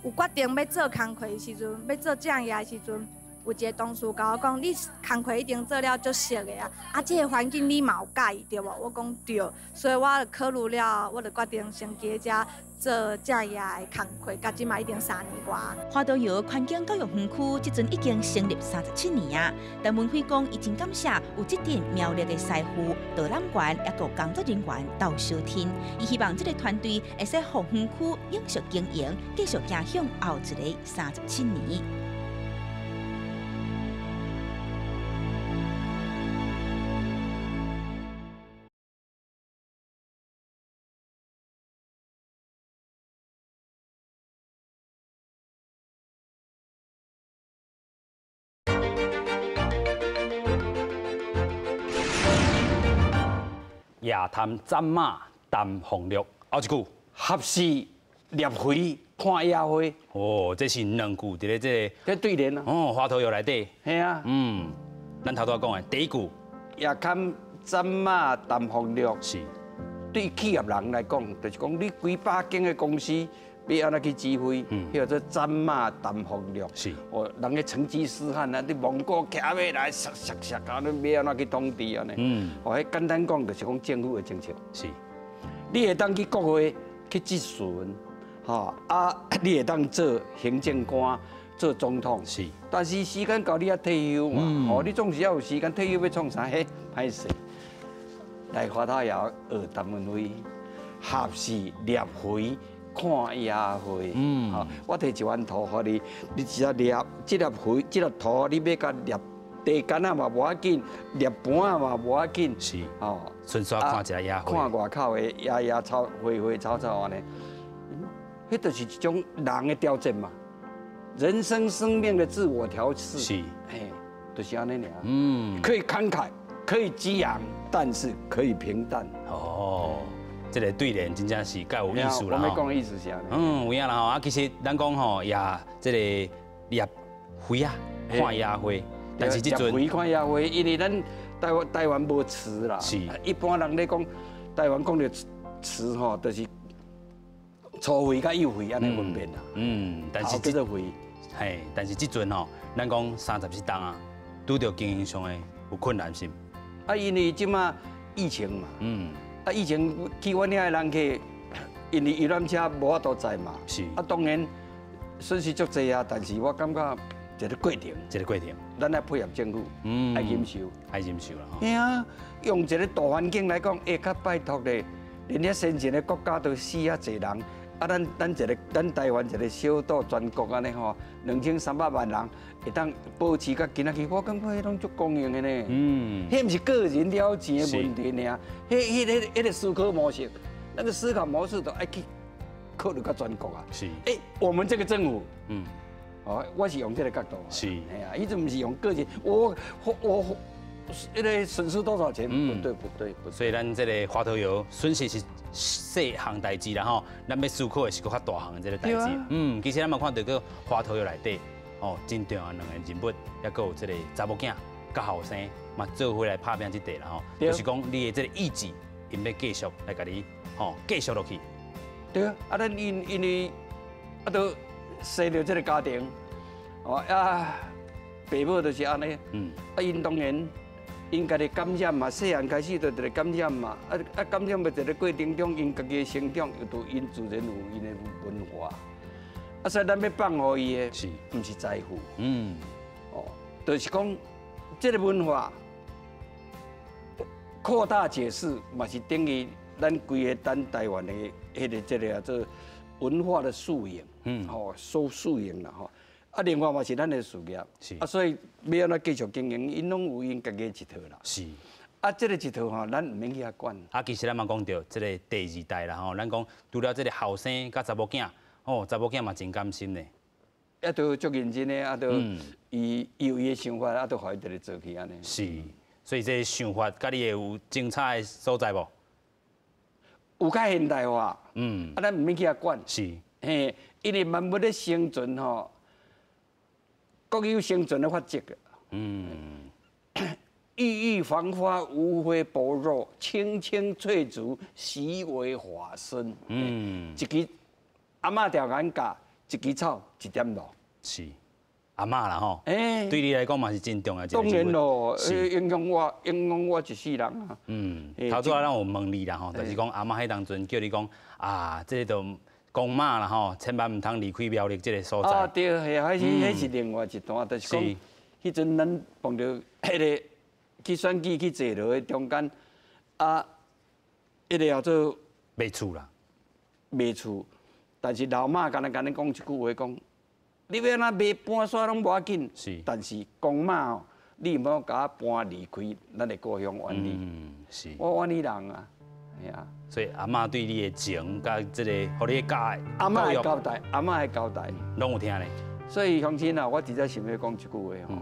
有決定欲做工課的時陣，欲做正業的時陣。有一个同事共我講，你工課已經做了足熟的啊，啊，這个環境你嘛有佮意對無？我講對，所以我就考慮了後，我就決定先佇遮做正業的工課，到這馬已經3年外。華桃窯環境教育園區這陣已經成立37年啊，陳文輝講，伊真感謝有這陣苗栗的師傅、導覽員，抑閣工作人員鬥相挺，伊希望這个團隊會使予園區永續經營，繼續行向後一个37年。夜探斩马谈风录，后一句合时猎肥看野花。哦，這是兩句佇咧這个這對聯啊。哦，華桃窯內底。嘿啊。嗯，咱頭拄仔講的第一句，夜看斬馬談風錄。是。對企業人來講，就是講你幾百間的公司，欲按怎去指揮，彼叫做斬馬談方略。哦，人家成吉思汗啊，你蒙古騎馬來，殺殺殺啊，你欲按怎去統治按呢？哦，彼簡單講就是講政府的政策。你會當去國會去質詢，吼啊，你會當做行政官、做總統。但是時間到你愛退休嘛，吼，你總是要有時間退休欲創啥？彼歹勢。來華頭窯學陳文輝，合是獵肥看野花。吼，我提一彎土予你，你只要獵這粒肥，這粒土你欲共獵地柑仔嘛無要緊，獵盤仔嘛無要緊。吼，順紲看一下野花。看外口的野野草、花花草草按呢，彼就是一種人的調節嘛，人生生命的自我調適。嘿，就是按呢爾。可以慷慨，可以激昂，但是可以平淡。哦，這個對聯真正是較有意思啦。我欲講的意思是按呢。嗯，有影啦吼。啊，其實咱講吼，也這個獵肥仔，看野花，但是這陣獵肥看野花，因為咱台灣無池啦。一般人咧講台灣講著池吼，就是粗肥佮幼肥按呢分辨啦。但是這個肥，嘿，但是這陣吼，咱講37冬啊，拄著經營上的有困難是？啊，因為這馬疫情嘛。啊，疫情去阮遐的人客，因為遊覽車無法度載嘛。啊，當然損失足濟啊，但是我感覺一個過程，一個過程，咱愛配合政府，愛忍受，愛忍受啦。嘿啊，用一個大環境來講，會較拜託咧，連遐先進的國家都死遐濟人，啊，咱一個咱台灣一個小島全國按呢吼，2300萬人會當保持到今仔日，我感覺彼攏足光榮的呢。彼毋是個人了錢的問題爾，彼個思考模式，那個思考模式都愛去考慮到全國啊。欸，我們這個政府，哦，我是用這個角度。嘿啊，伊就毋是用個人，我彼個損失多少錢？不對不對不對。所以咱這個華頭窯損失是細項代誌啦吼，咱欲思考的是閣較大項的這個代誌。其實咱嘛看著閣華頭窯內底，哦，真重要兩個人物，抑閣有這個查某囝佮後生嘛做伙來拍拚這塊啦吼。就是講你的這個意志，𪜶欲繼續來共你吼繼續落去。對啊，啊，咱因為啊，都生著這個家庭，哦啊，爸母就是按呢，啊，𪜶當然。𪜶家己感染嘛，細漢開始就佇咧感染嘛，啊啊感染的佇咧過程中，𪜶家己的成長，又都𪜶自然有𪜶的文化。啊，所以咱欲放予伊的，毋是財富？哦，就是講這個文化擴大解釋，嘛是等於咱規个咱台灣的彼個這個叫做文化的素養，吼，素養啦，吼。啊，另外嘛是咱的事業，啊，所以欲按怎繼續經營，𪜶攏有𪜶家己的一套啦。啊，這個一套吼，咱毋免去遐管。啊，其實咱嘛講著這個第二代啦吼，咱講除了這個後生佮查某囝，吼，查某囝嘛真甘心咧。啊，都足認真的，啊，都伊有伊的想法，啊，都予伊佇咧做去按呢。是，所以這個想法佮你會有精彩的所在無？有較現代化。啊，咱毋免去遐管。嘿，因為萬物咧生存吼。各有生存的法則。鬱鬱繁花，無非薄弱；青青翠竹，習為法身。一支阿嬤條眼教，一支草，一點露。是阿嬤啦吼。欸，對你來講嘛是真重要。當然咯，影響我一世人啊。頭拄仔咱有問你啦吼，就是講阿嬤彼當陣叫你講啊，這個就公媽啦吼，千萬毋通離開苗栗這個所在。啊，對，係啊，彼是另外一段，就是講，彼陣咱碰著彼個去選舉去坐牢的中間，啊，彼個叫做賣厝啦，賣厝，但是老媽敢若共咱講一句話，講你欲按怎賣搬煞攏無要緊，但是公媽哦，你毋好共我搬離開咱的故鄉苑裡。我苑裡人啊，係啊。所以阿嬤對你的情，佮這個，予你的教，阿嬤的交代，阿嬤的交代，攏有聽咧。所以鄉親啊，我直接想欲講一句話吼。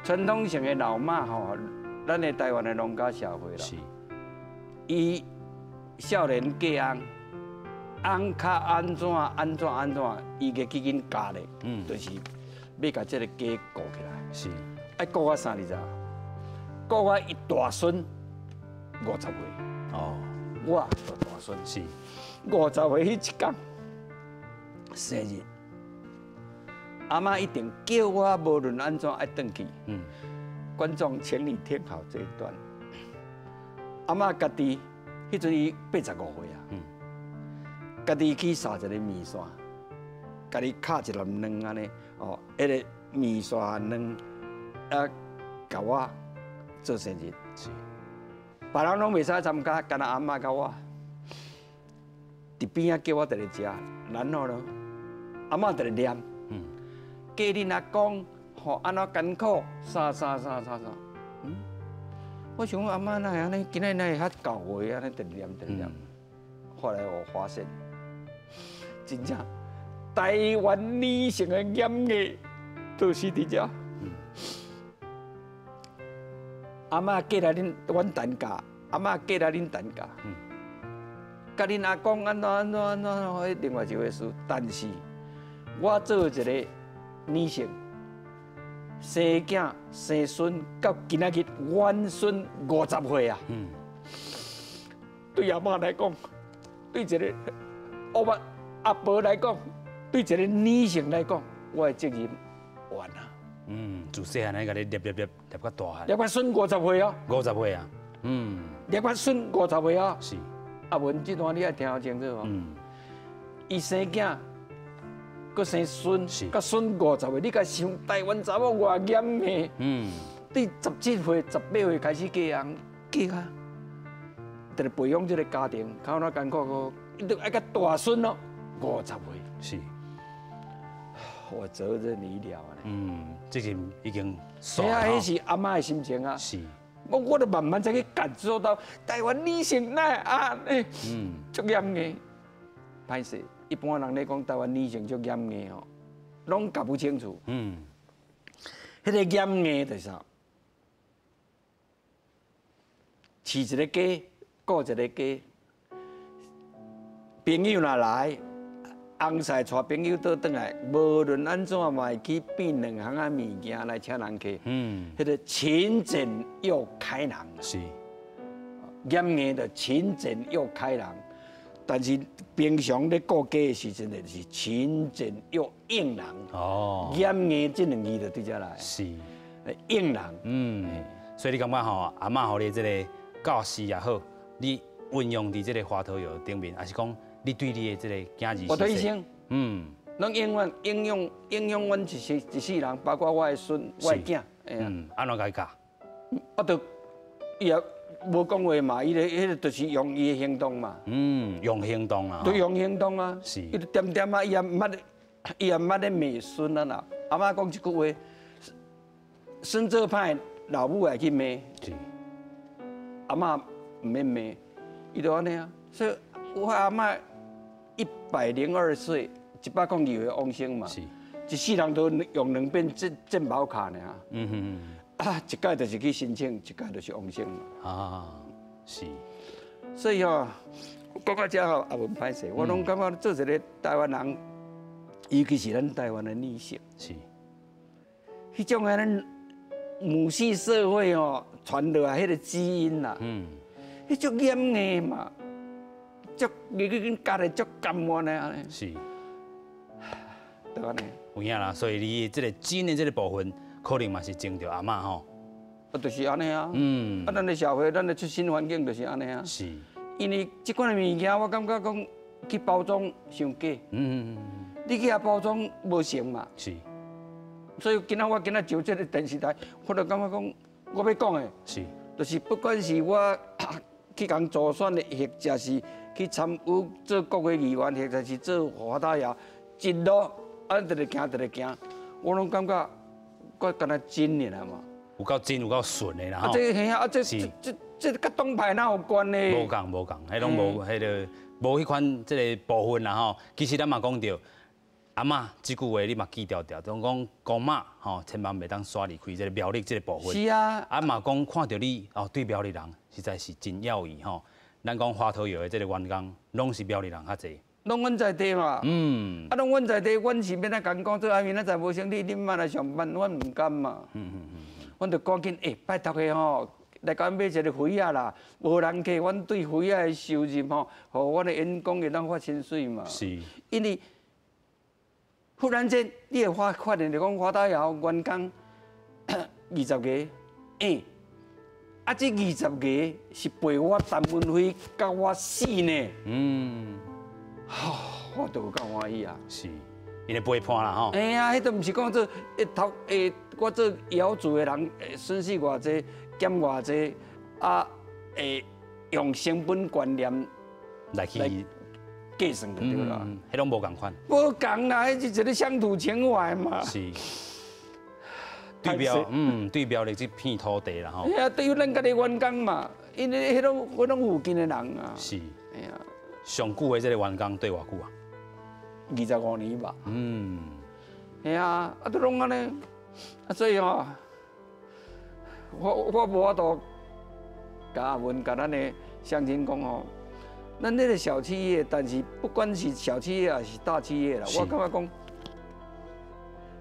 傳統性的老媽吼，咱的台灣的農家社會啦，伊少年嫁翁，翁較按怎按怎按怎，伊會去緊教咧，就是欲共這個家顧起來。愛顧到啥你知？顧到伊大孫50歲。我大孫五十歲彼一工，生日，阿嬤一定叫我無論按怎愛轉去。觀眾，請你聽好這一段。阿嬤家己彼陣伊85歲啊，家己去煠一个麵線，家己敲一粒卵按呢，哦，彼个麵線卵啊，共我做生日。別人攏袂使參加，干焦阿嬤佮我佇邊仔叫我佇咧食，然後呢，阿嬤佇咧念，過恁阿公吼按怎艱苦，啥啥啥啥啥，我想講阿嬤哪會按呢？今仔哪會較厚話按呢佇咧念佇咧念。後來我發現，真正台灣女性的嚴格，就是佇遮。阿嬤過來恁阮擔架，阿嬤過來恁擔架，佮恁阿公按怎按怎按怎，彼另外一回事。但是，我做一个女性，生囝生孫，到今仔日阮孫50歲啊。對阿嬤來講，對一個阿爸阿婆來講，對一個女性來講，我的責任完啊。自細漢來共你捏捏捏捏到大漢，捏到孫50歲啊！50歲啊！捏到孫50歲啊！是。阿文，這段你愛聽清楚哦。伊生囝，閣生孫，佮孫50歲，你共想台灣查某偌嚴的？對17歲、18歲開始嫁人，嫁啊，就咧培養這個家庭，較怎艱苦個，伊都愛佮大孫咯，50歲。我責任已了。責任已經。是啊，彼是阿嬤的心情啊。我就慢慢才去感受到台灣女性哪會按呢，足嚴的。歹勢，一般人咧講台灣女性足嚴的吼，攏搞不清楚。彼個嚴的就是啥？飼一个家，顧一个家，朋友若來，翁婿帶朋友倒轉來，無論按怎嘛會去變兩項仔物件來請人客。彼個勤儉又開朗。嚴硬就勤儉又開朗，但是平常咧顧家的時陣，就是勤儉又應人。嚴硬這兩字就對遮來。應人。所以你感覺吼，阿嬤予你這个教示也好，你運用佇這个花桃窯頂面，還是講？你對你的這個囝兒，我對醫生，攏永遠影響影響阮一世一世人，包括我的孫、我的囝。按怎共伊教？啊，就伊也無講話嘛，伊个彼个就是用伊的行動嘛。用行動啊。對，用行動啊。伊就恬恬啊，伊也毋捌，伊也毋捌咧罵孫啊啦。阿嬤講一句話，孫做歹，老母會去罵。阿嬤毋免罵，伊就按呢啊。所以我阿嬤102歲，102歲往生嘛，一世人都用兩遍健保卡爾。啊，一擺就是去申請，一擺就是往生嘛。啊，是。所以吼，講到遮吼，也無歹勢。我攏感覺做一個台灣人，尤其是咱台灣的女性，彼種按呢母系社會吼傳落來彼个基因啦，彼種嚴的嘛。足，你去緊家己足甘願的按呢。就按呢。有影啦，所以你這个基因的這个部分，可能嘛是徵著阿嬤吼。啊，就是按呢啊。啊，咱的社會，咱的出身環境就是按呢啊。因為這款的物件，我感覺講去包裝傷假。你去遐包裝無成嘛。所以今仔我今仔上這个電視台，我就感覺講，我欲講的。就是不管是我去共助選的，或者是去參與做國會議員，或者是做華大爺，一路啊，直直行，直直行，我攏感覺我敢若真爾嘛。有夠真，有夠順的啦。啊，這嘿啊，啊這這佮黨派哪有關係？無仝無仝，彼攏無彼个無彼款這个部分啦吼。其實咱嘛講著，阿嬤這句話你嘛記牢牢，總講公媽吼，千萬袂當徙離開這个苗栗這个部分。是啊。啊嘛講看著你哦，對苗栗人實在是真要意吼。咱講花桃窯的這个員工，攏是苗栗人較濟。攏阮在地嘛。啊，攏阮在地，阮是欲按怎共講做阿明仔載無生理，恁莫來上班，阮毋甘嘛。阮就趕緊，拜託的吼，來共阮買一个魚仔啦。無人客，阮對魚仔的收入吼，予阮的員工會當發薪水嘛。因為忽然間，你會發現就講華大窯員工20個，欸，啊，這二十個是陪我陳文輝佮我死呢。我都有夠歡喜啊。是，𪜶的陪伴啦吼。哎呀，彼都毋是講做一頭欸，我做窯主的人，損失偌濟，減偌濟，啊，會用成本觀念來去計算就對啦。彼攏無仝款。無仝啦，彼是一個鄉土情懷嘛。是。對標，對苗栗這片土地啦吼。哎呀，對於咱家己員工嘛，因為彼攏彼攏附近的人啊。是。哎呀。上久的這個員工對偌久啊？25年吧。係啊，啊都攏按呢，啊所以吼，我無法度共阿文共咱的鄉親講吼，咱這個小企業，但是不管是小企業還是大企業啦，我感覺講，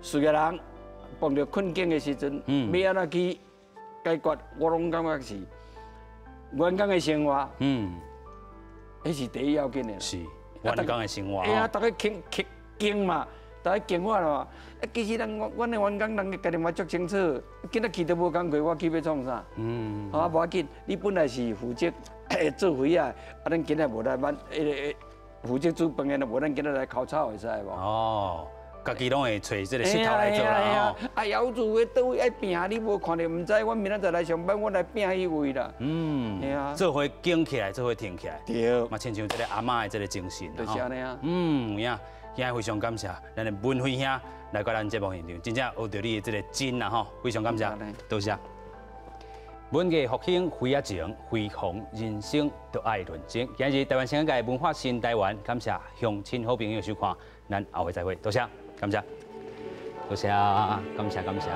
事業人碰著困境的時陣，欲按怎去解決，我攏感覺是員工的生活，彼是第一要緊的。是員工的生活。哎呀，逐家傾傾經嘛，逐家經我嘛。啊，其實人阮的員工人家己嘛足清楚，今仔去都無工課，我去欲創啥？啊，無要緊，你本來是負責做肥仔，啊，咱今仔無來咱彼個負責煮飯的，無咱今仔來澆草會使無？哦，家己攏會揣這個石頭來做啦吼。啊，窯主的佗位愛拚，你無看著毋知，阮明仔載來上班，阮來拚彼位啦。係啊。做伙扛起來，做伙挺起來。對。嘛，親像這個阿嬤的這個精神。就是按呢啊。有影，今日非常感謝咱的文輝兄來到咱節目現場，真正學著你的這個真啦吼，非常感謝，多謝。文藝復興輝仔情，輝煌人生都愛認真。今日台灣聲音界文化新台灣，感謝鄉親好朋友收看，咱後回再會，多謝，感謝，多謝，感謝，感謝。